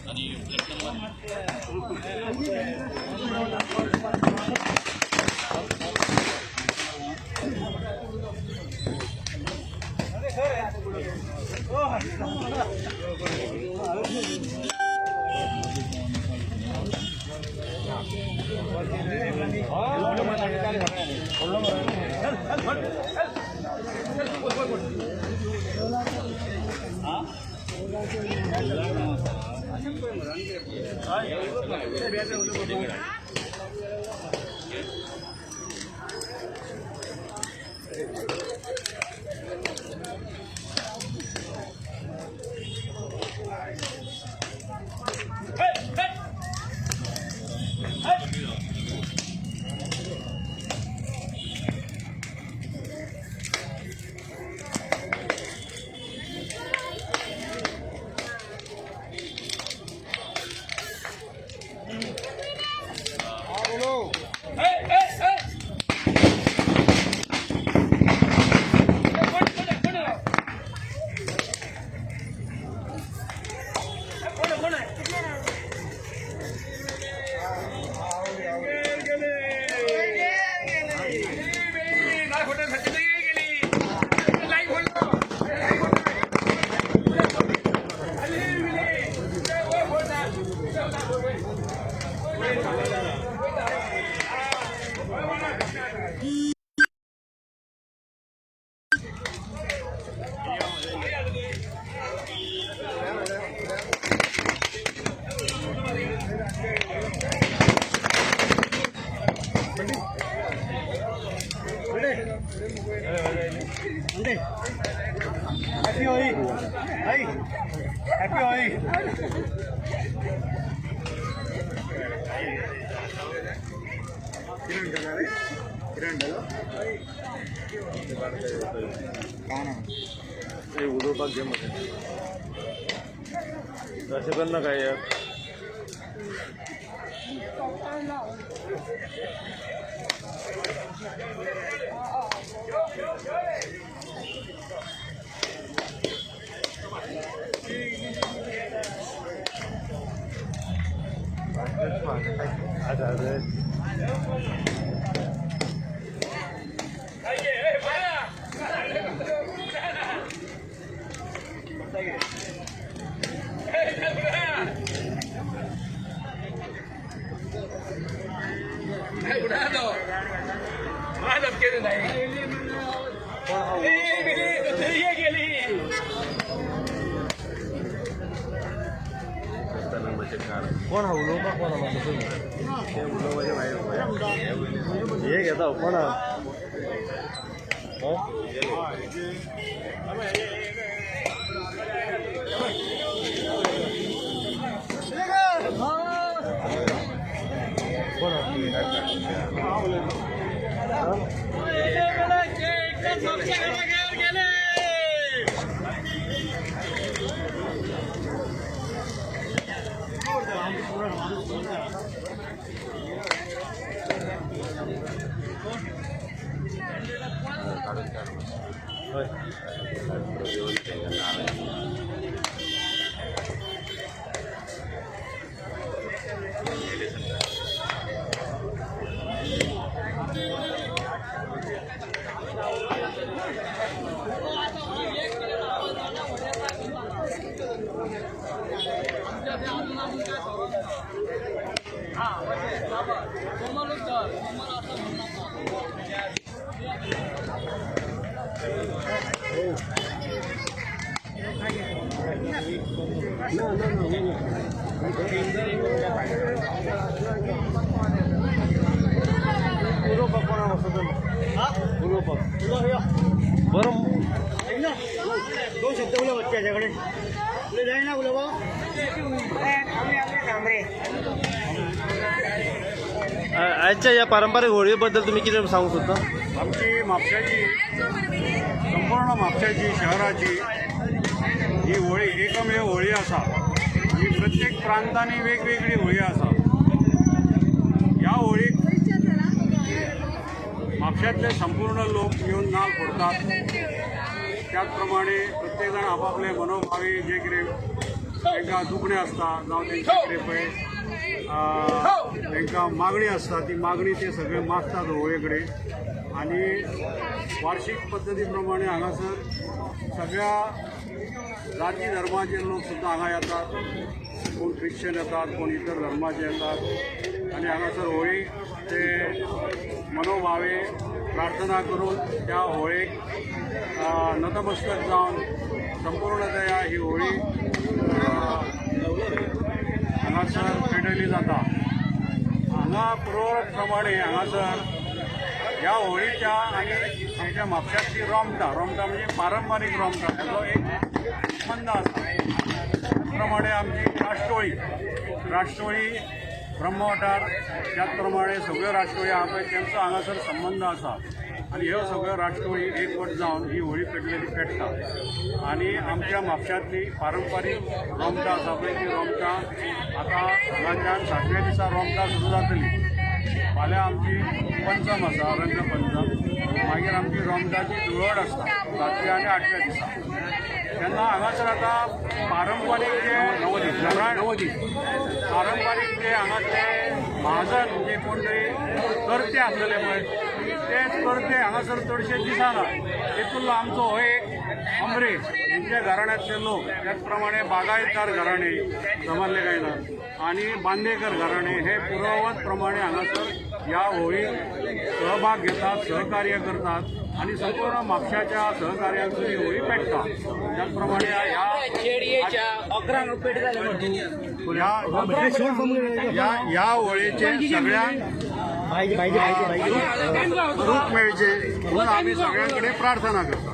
आणि plate number happy Holi. Happy Holi. उलोवपाक घे मरे. अशें करना काय यार. अच्छा अरे. कोण हा उलोवपाक कोण हा मातसो ते उलोवपाचे भायर हे घेता कोण हा? हो? कोण हा? हय. उलोवपाक कोण हा मातसो उलोवपाक बरं. ऐक ना, दोन शब्द उलय त्याच्याकडे उलय जायना उलोवप. आजच्या या पारंपरिक होळीबद्दल तुम्ही कितें सांगूंक सोदता? आमची म्हापशाची, संपूर्ण म्हापशाची शहराची ही होळी एकमेव होळी आसा. ही प्रत्येक प्रांतांनी वेगवेगळी होळी आसा. ह्या होळीक म्हापशांतले संपूर्ण लोक येवन नाल फोडतात. त्याच प्रमाणे प्रत्येक जाण आपापले मनोभावी जे कितें तांकां दुखणें आसता जावं तेंचे कडेन पळय तांकां मागणी आसता, ती मागणी ते सगळे मागतात होळये कडेन. आनी वार्षीक पद्दती प्रमाणे हांगासर सगळ्या जाती धर्माचे लोक सुद्दां हांगा येतात. कोण ख्रिश्चन येतात, कोण इतर धर्माचे येतात आनी हांगासर होळी ते मनोभावे प्रार्थना करून त्या होळयेक नतमस्तक जावन संपूर्णतया ही होळी हांगासर पेटयली जाता. हांगा पुरोवत प्रमाणे हांगासर ह्या होळीच्या आनी आमच्या म्हापशांतली रोमटा, रोमटा म्हणजे पारंपारीक रोमटा, ताचो एक संबंद आसा. त्याच प्रमाणे आमची राष्ट्रोळी, राष्ट्रोळी ब्रह्मवटार, त्याच प्रमाणे सगळ्यो राष्ट्रोळी आहा पळय तेंचो हांगासर संबंद आसा. आनी ह्यो सगळ्यो राष्ट्रोळी एकवट जावन ही होळी पेटलेली पेटटा. आनी आमच्या म्हापशांतली पारंपारीक रोमटां आसा पळय ती रोमटां आतां हांगाच्यान सातव्या दिसा रोमटां सुरू जातली. फाल्यां आमची पंचम आसा, रंगपंचम. मागीर आमची रोमटाची धुळवट आसता सातव्या आनी आठव्या दिसा. तेन्ना हांगासर आतां पारंपारीक जे पारंपारीक जे हांगासले म्हाजन जे कोण तरी कर्ते आसलेले पळय तेच कर्ते हांगासर चडशे दिसना. तेतूंतलो आमचो हो एक अमरे हेंच्या घराण्यांतले लोक, त्याच प्रमाणे बागायतदार घराणे समजले काय ना आनी बांदेकर घराणे हे पुरोवत प्रमाणे हांगासर ह्या होळीक सहभाग घेतात, सहकार्य करतात आनी संपूर्ण म्हापशाच्या सहकार्यान ही होळी पेटता. त्याच प्रमाणे ह्या ह्या ह्या होळयेचे सगळ्यांक सुख मेळचें म्हणून आमी सगळ्यां कडेन प्रार्थना करता.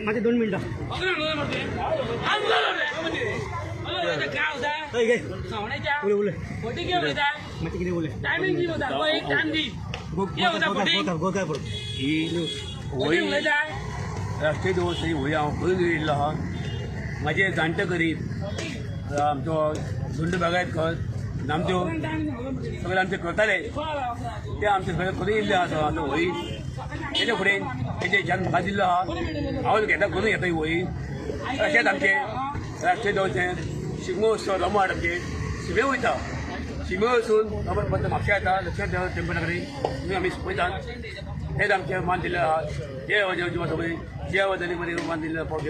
माझे 2 मिनिटं. ही होळी राष्ट्रीय दिवस ही होळी हांव करून येयल्लो आहा. म्हाजे जाणटे करीत आमचो धुंड बागायत नामदेव सगळे आमचे करताले ते आमचे सगळे करून येयल्ले आसा. आमचो होळी तेजे फुडें तेजे हेच्यान म्हाका दिल्लो आहा, हांव घेता करून घेता ही होळी. तशेंच आमचे राष्ट्रीय दिवस शिगमो उत्सव रमाट आमचे शिमे वयता, शिमे वचून रमाट पर्यंत म्हापशा येता लक्ष्मण देव टेंपला कडेन थंय आमी वयतात. हेच आमचें मान दिल्लें आहा. जय हो देव सगळीं जय हो जाली मरे मान दिल्लें पावटी